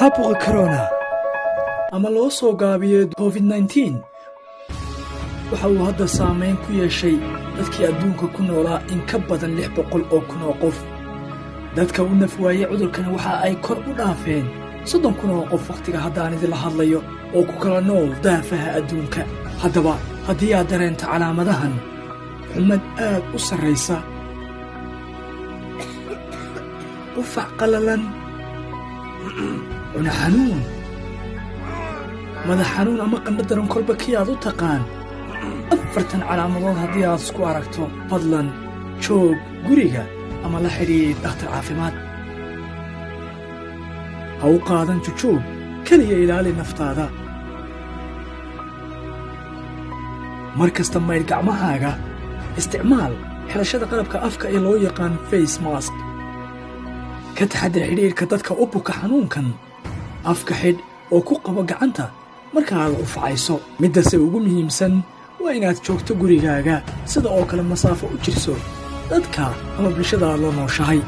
Caabuqa corona ama loo soo gaabiyo COVID-19 waxa uu hadda saamayn ku yeeshay dadkii adduunka ku noolaa in ka badan 600,000 oo qof. Dadka u naf waayey cudurkani waxa ay kor u dhaafeen 30,000 oo qof wakhtiga haddaan idinla hadlayo, oo ku kala nool daafaha adduunka. Haddaba haddii aad dareento calaamadahan: xumad aad u sarraysa, qufac qallalan, cuna xanuun, madax xanuun ama qandho daran, kolba kii aad u taqaan, afartan calaamadood haddii aad isku aragto, fadlan joog guriga ama la xidhiidh dhakhtar caafimaad. Ha u qaadan jujuub keliya, ilaali naftaada. Mar kasta maydh gacmahaaga, isticmaal xidhashada qalabka afka ee loo yaqaan face mask, ka taxadir xidhiidhka dadka u buka xanuunkan, afka xidh oo ku qabo gacanta marka aad qufacayso. Middase ugu muhiimsan waa inaad joogto gurigaaga, sida oo kale masaafo u jirso dadka ama bulshada aad la nooshahay.